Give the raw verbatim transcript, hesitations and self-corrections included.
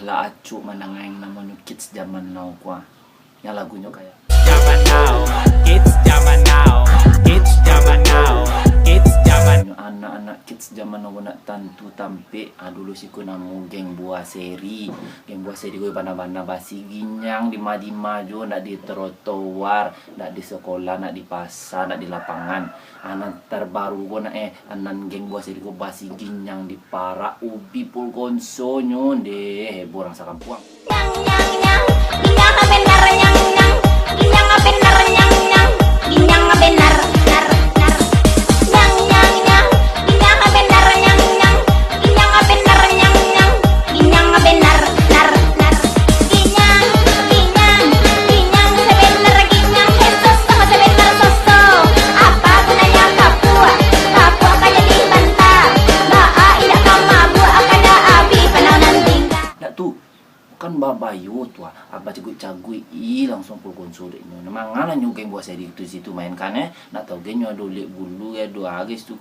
Lah acok mandanga yang namonyo kids zaman now ko ah. Yang lagunyo kayak Zaman now, kids zaman now, kids zaman now, kids zaman. Anak-anak kids zaman now nak tantu tampek. Ah, dulu siko namo geng Buah Seri. Geng Buah Seri ko bana-bana basi ginyang di ma-di ma jo, ndak di trotoar, ndak di sekolah, ndak di pasar, ndak di lapangan. Ah, nan terbaru ko nak eh, nan geng Buah Seri ko basi ginyang di parak ubi pulkonsonyo deh, heboh urang sakampuang. Nyang, nyang, nyang, ginyang benar, nyang, nyang, ginyang benar, nyang, nyang, ginyang benar, nar, nar. Nyang, nyang, nyang, ginyang benar, nyang, nyang, ginyang benar, nyang, nyang, ginyang benar, nar, nar. Ginyang, ginyang, ginyang sabenar, ginyang, eh, soso sabenar, soso. Apa gunanya kapuak? Kapuak kan jadi banta. Baa indak ka mabuak, akan dah abih panau nan tingga. Dak tu, kan babayo tu ah, abah caguik-caguik, ih, langsung pulkonso dek nyo. Nah, manga lah nyo geng Buah Seri tu situ main kan eh. Nak tau geng nyo ado lek bulu, ado aris tu,